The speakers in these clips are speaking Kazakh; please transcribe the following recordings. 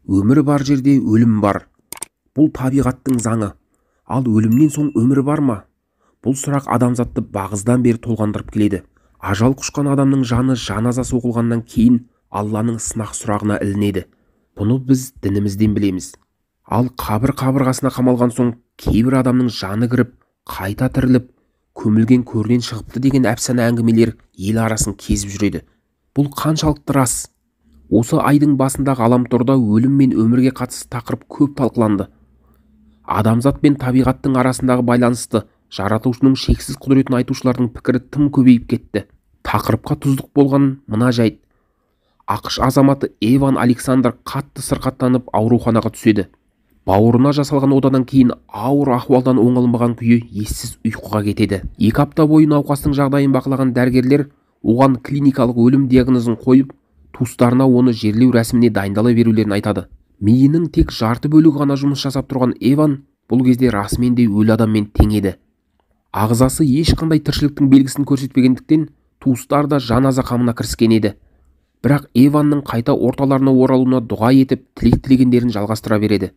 Өмір бар жерде өлім бар. Бұл табиғаттың заңы. Ал өлімнен соң өмір бар ма? Бұл сұрақ адамзатты бағыздан бері толғандырып келеді. Ажал құшқан адамның жаны жаназасы оқылғаннан кейін Алланың сынақ сұрағына ілінеді. Бұны біз дінімізден білеміз. Ал қабір қабырғасына қамалған соң кейбір адамның жаны кіріп, қайта тіріліп, көмілген көрінен шығыпты деген әпсана әңгімелер ел арасын кезіп жүреді. Бұл қаншалықты рас? Осы айдың басында ғаламторда өлім мен өмірге қатысты тақырып көп талқыланды. Адамзат пен табиғаттың арасындағы байланысты, жаратушының шексіз құдіретін айтушылардың пікірі тым көбейіп кетті. Тақырыпқа тұздық болған мына жайт. АҚШ азаматы Эван Александр қатты сырқаттанып ауруханаға түседі. Бауырына жасалған отадан кейін ауыр ахуалдан оңалмаған күйі ессіз ұйқыға кетеді. 2 апта бойы науқастың жағдайын бақылаған дәрігерлер оған клиникалық өлім диагнозын қойып, туыстарына оны жерлеу рәсіміне дайындала берулерін айтады. Миының тек жарты бөлігі ғана жұмыс жасап тұрған Эван бұл кезде расымен де өлі адаммен тең еді. Ағзасы ешқандай тіршіліктің белгісін көрсетпегендіктен туыстар да жаназа қамына кіріскен еді. Бірақ Эванның қайта орталарына оралуына дұға етіп, тілек тілегендерін жалғастыра береді.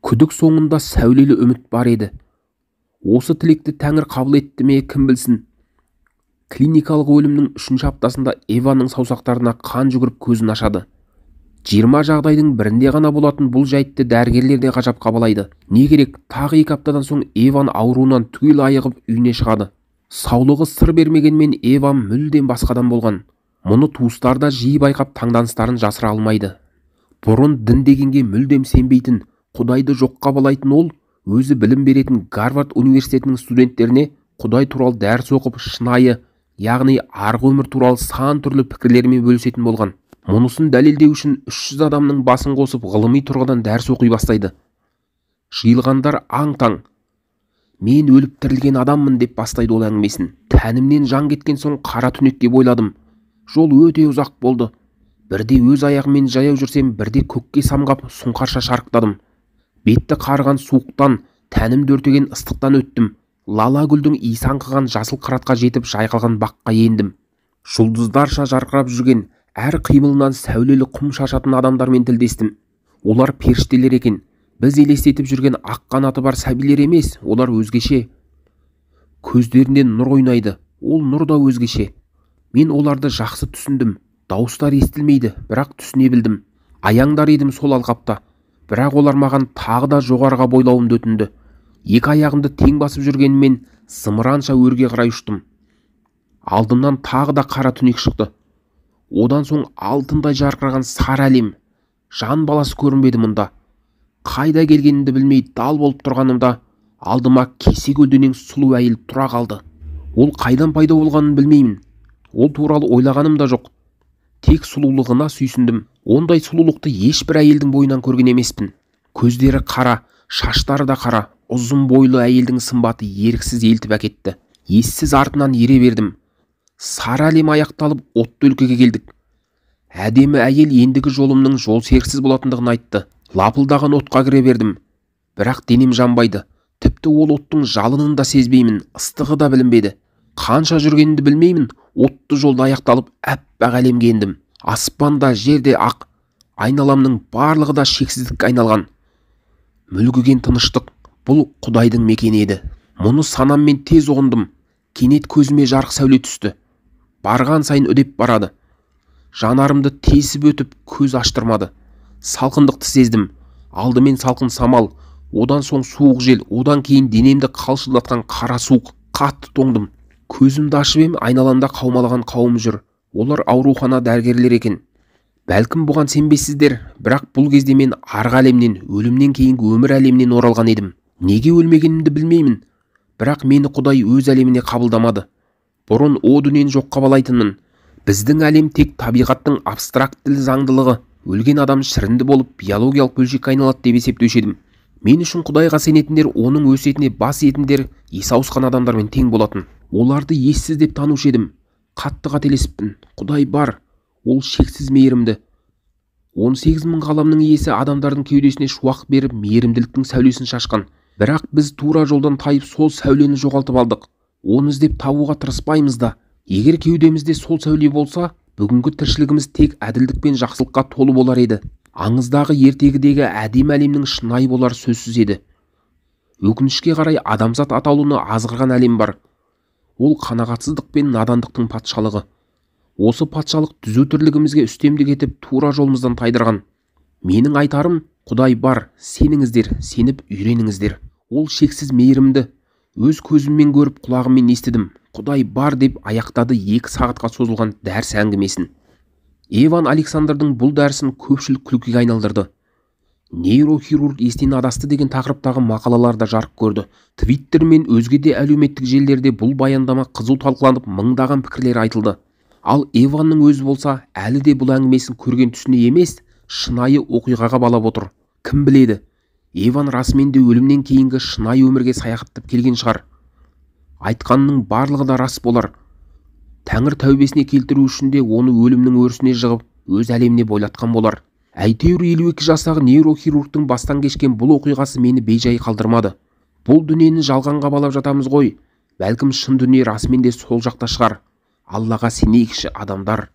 Күдік соңында сәулелі үміт бар еді. Осы тілекті тәңір қабыл етті ме, кім білсін. Клиникалық өлімнің 3-ші аптасында Эванның саусақтарына қан жүгіріп көзін ашады. 20 жағдайдың бірінде ғана болатын бұл жайтты дәрігерлер де ғажап қабылдайды. Не керек, тағы 2 аптадан соң Эван ауруынан түгел айығып үйіне шығады. Саулығы сыр бермегенмен Эван мүлдем басқадан болған. Мұны туыстар да жиі байқап таңданыстарын жасыра алмайды. Бұрын дін дегенге мүлдем сенбейтін, Құдайды жоққа балайтын ол, өзі білім беретін Гарвард университетінің студенттеріне Құдай туралы дәріс оқып, шынайы, яғни арғы өмір туралы сан түрлі пікірлерімен бөлісетін болған. Мұнысын дәлелдеу үшін 300 адамның басын қосып ғылыми тұрғыдан дәріс оқи бастайды. Жиылғандар аң-таң. Мен өліп тірілген адаммын деп бастайды ол әңгімесін. Тәнімнен жан кеткен соң қара түнекке бойладым. Жол өте ұзақ болды. Бірде өз аяғыммен жаяу жүрсем, бірде көкке самғап сұңқарша шарықтадым. Бетті қарыған суықтан, тәнімді өртеген ыстықтан өттім. Лала гүлдің иісі аңқыған жасыл қыратқа жетіп жайқалған баққа ендім. Жұлдыздарша жарқырап жүрген, әр қимылынан сәулелі құм шашатын адамдармен тілдестім. Олар періштелер екен. Біз елестетіп жүрген ақ қанаты бар сәбилер емес, олар өзгеше. Көздерінен нұр ойнайды, ол нұр да өзгеше. Мен оларды жақсы түсіндім. Дауыстар естілмейді, бірақ түсіне білдім. Аяңдар едім сол алқапта. Бірақ олар маған тағы да жоғарыға бойлауымды өтінді. 2 аяғымды тең басып жүргеніммен зымыранша өрге қарай ұштым. Алдымнан тағы да қара түнек шықты. Одан соң алтындай жарқыраған сары әлем. Жан баласы көрінбеді мұнда. Қайда келгенімді білмей дал болып тұрғанымда алдыма кесе көлденең сұлу әйел тұра қалды. Ол қайдан пайда болғанын білмеймін. Ол туралы ойлағаным да жоқ. Тек сұлулығына сүйсіндім. Ондай сұлулықты ешбір әйелдің бойынан көрген емеспін. Көздері қара, шаштары да қара, ұзын бойлы әйелдің сымбаты еріксіз елтіп әкетті. Ессіз артынан ере бердім. Сары әлем аяқталып, отты өлкеге келдік. Әдемі әйел ендігі жолымның жол серіксіз болатындығын айтты. Лапылдаған отқа кіре бердім. Бірақ денем жанбайды. Тіпті ол оттың жалынын да сезбеймін, ыстығы да білінбеді. Қанша жүргенімді білмеймін, отты жолда аяқталып, әппақ әлемге ендім. Аспан да, жер де ақ, айналамның барлығы да шексіздікке айналған. Мүлгіген тыныштық, бұл Құдайдың мекені еді. Мұны санаммен тез ұғындым. Кенет көзіме жарық сәуле түсті. Барған сайын үдеп барады. Жанарымды тесіп өтіп, көз аштырмады. Салқындықты сездім. Алдымен салқын самал, одан соң суық жел, одан кейін денемді қалшылдатқан қара суық. Қатты тоңдым. Көзімді ашып ем, айналамда қаумалаған қауым жүр. Олар аурухана дәрігерлер екен. Бәлкім бұған сенбейсіздер, бірақ бұл кезде мен арғы әлемнен, өлімнен кейінгі өмір әлемінен оралған едім. Неге өлмегенімді білмеймін, бірақ мені Құдай өз әлеміне қабылдамады. Бұрын о дүниені жоққа балайтынмын. Біздің әлем тек табиғаттың абстрактілі заңдылығы, өлген адам шірінді болып биологиялық бөлшекке айналады деп есептеуші едім. Мен үшін Құдайға сенетіндер, оның өсиетіне бас иетіндер есі ауысқан адамдармен тең болатын. Оларды ессіз деп танушы едім. Қатты қателесіппін. Құдай бар, ол шексіз мейірімді. 18 мың ғаламның иесі адамдардың кеудесіне шуақ беріп, мейірімділіктің сәулесін шашқан. Бірақ біз тура жолдан тайып сол сәулені жоғалтып алдық. Оны іздеп табуға тырыспаймыз да. Егер кеудемізде сол сәуле болса, бүгінгі тіршілігіміз тек әділдік пен жақсылыққа толы болар еді. Аңыздағы, ертегідегі әдемі әлемнің шынайы болары сөзсіз еді. Өкінішке қарай, адамзат атаулыны азғырған әлем бар. Ол қанағатсыздық пен надандықтың патшалығы. Осы патшалық түзу тірлігімізге үстемдік етіп, тура жолымыздан тайдырған. Менің айтарым, Құдай бар, сеніңіздер, сеніп үйреніңіздер. Ол шексіз мейірімді. Өз көзіммен көріп, құлағыммен естідім. Құдай бар, деп аяқтады 2 сағатқа созылған дәріс әңгімесін. Эван Александрдың бұл дәрісін көпшілік күлкіге айналдырды. Нейрохирург естен адасты деген тақырыптағы мақалалар да жарық көрді. Твиттер мен өзге де әлеуметтік желілерде бұл баяндама қызу талқыланып, мыңдаған пікірлер айтылды. Ал Эванның өзі болса, әлі де бұл әңгімесін көрген түсіне емес, шынайы оқиғаға балап отыр. Кім біледі, Эван расымен де өлімнен кейінгі шынайы өмірге саяхаттап келген шығар. Айтқанының барлығы да рас болар. Тәңір тәубесіне келтіру үшін де оны өлімнің өрісіне жығып, өз әлеміне бойлатқан болар. Әйтеуір 52 жастағы нейрохирургтың бастан кешкен бұл оқиғасы мені бейжай қалдырмады. Бұл дүниені жалғанға балап жатамыз ғой. Бәлкім шын дүние расымен де сол жақта шығар. Аллаға сенейікші, адамдар.